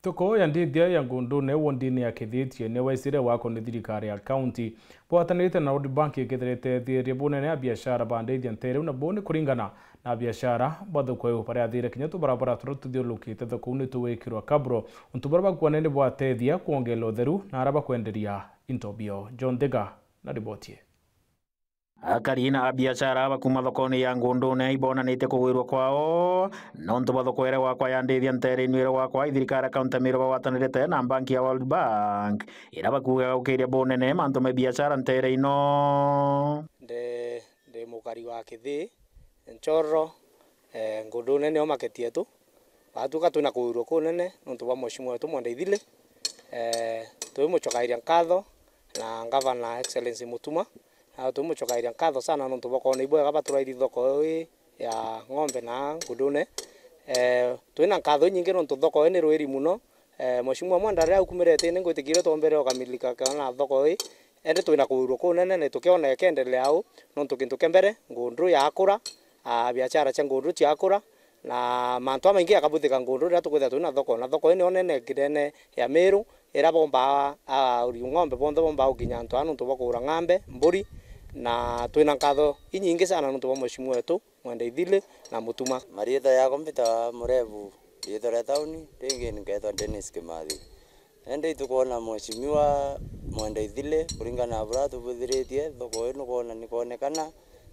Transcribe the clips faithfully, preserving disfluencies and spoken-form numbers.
Thoko ya ndithia ya Ngundune wondini ya Kithitie ni waisire wako ni thirikari ya kaunti. Bwatanirite na World Bank ikethirite thierie bunene ya biashara ba ndithia ntere iu, na bo ni kuringana na biashara ba thoko iu baria athire kinya tubarabara turia tuthiurukite thoko iu ni tuwikirwa kabro. Untu buria bakuona ni bwatethia kwongera utheru na aria bakwenderia into bio. John Thiga na riboti ii. Akari na abiashara ba kuuma thokone ya Ngundune ibonanite kugwirua kwao nontu bwa thoko iria gwakwa ya ndithia ntere inwire gwakwa i thirikari ya kaunti ya Meru bagwatanirite na banki ya World Bank, iria bakuuga gukiria bunene mantu ma biashara ntere ino. Ndi, ndi mukari wa Kithii, Nchoro, eh, Ngundune nio market yetu. Batuka twina kuurua kunene nontu bwa mheshimiwa wetu Mwenda Ithili. Eh, twimucokairia nkatho na Ngavana Excellency Mutuma, na twimucokairia nkatho sana nontu bwa kwona ibwega baturairi thoko ii ya ng'ombe na Ngundune. Eh, twina nkatho inyingi nontu thoko ii ni rwiri muno. Eh, mheshimiwa Mwenda riria aukumirete ni ngwitikire twombere ukamilika kana thoko ii, ende twina kuurua kunene na tukiona ikendelea au, nontu kintu kia mbere Ngundu yakura, ah, biashara cia Ngundu ciakura, na mantu jamaingi jakabuthika Ngundu riria tukwithira twina thoko, na thoko ii nio nene kirene ya Meru, iria bombaa, ah, auri ng'ombe bonthe bombaa gukinya antu aa nontu bwa kugura ng'ambe, mburi, na twina nkatho inyingi sana nontu bwa mheshimiwa wetu Mwenda Ithili na Mutuma. Mariitwa yakwa mbitawa Murevu, riitwa ria tauni ringi nketwa Dennis Kimathi. Indi itukwona mheshimiwa Mwenda Ithili, kuringana na buria atubuthiritie, thoko ii nukwona nikwonekana,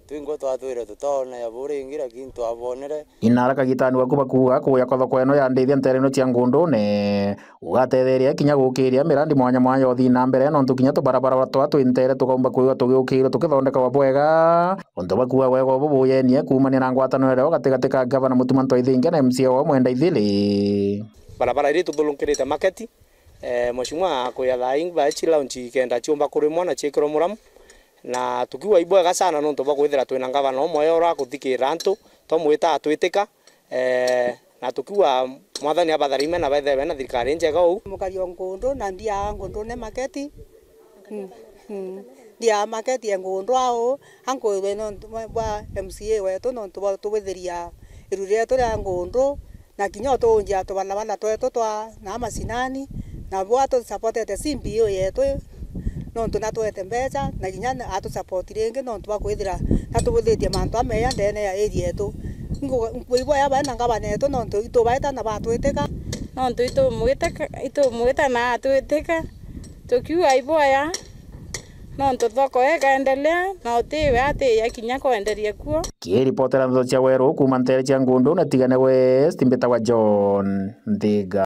twingwa twatwire tutaona ya bu ringi, lakini twabonere. Inara kagitani waku bakuuga kuuya kwa thoko ino ya ndithia ntere ino cia Ngundune gugatetheria kinya gukiria mirandi mwanya mwanya uthii na mbere, nontu kinya tubarabara twa twi ntere tukaumba kwigua tugiukirua tukithondekagwa bwega. Untu bakuuga wega ubu buyenie kuumania na ngwataniro iria gatigati ka Ngavana Mutuma Ntwaithingia na M C A wa Mwenda Ithili. Barabara iria ituthurunkirite market, eh, mheshimiwa akwia thaa ingi ba chi launch ikenda ciumba kurimwa na ciikirwa muramu, na tukiuga ibwega sana nontu bwa kwithira twina ngavana umwe uria urakuthikirira antu, twamwita atwitika, eh, na tukiuga Mwathani abatharime na bethe bena thirikari injega uu. Mukari o Ngundu na ndia Ngundune market. Mm, mm. Ndia market ya Ngundu au, ankwirwe nontu bwa M C A wetu, nontu bwa tubithiria iru rietu ria Ngundu, na kinya utunjia tubalabala twetu twa na macinani, na bwa atusapotete C B O yetu, nontu natwete mbeca, na kinya atusapoti ringi nontu bwa kwithira natubuthitie mantu ameya ndene ya area yetu. Nku-, nkuigua ya bae na ngabana yetu nontu itubaita na batwitika. Nontu itumwita, itumwita na atwitika, tukiuga iboya, nontu thoko ikaendelea, na utiwe atiya kinya kwenderia kuo. Kiripotera ndeto cia Weru kuuma ntere cia Ngundu na Tigane West, mbitagwa John Nthiga.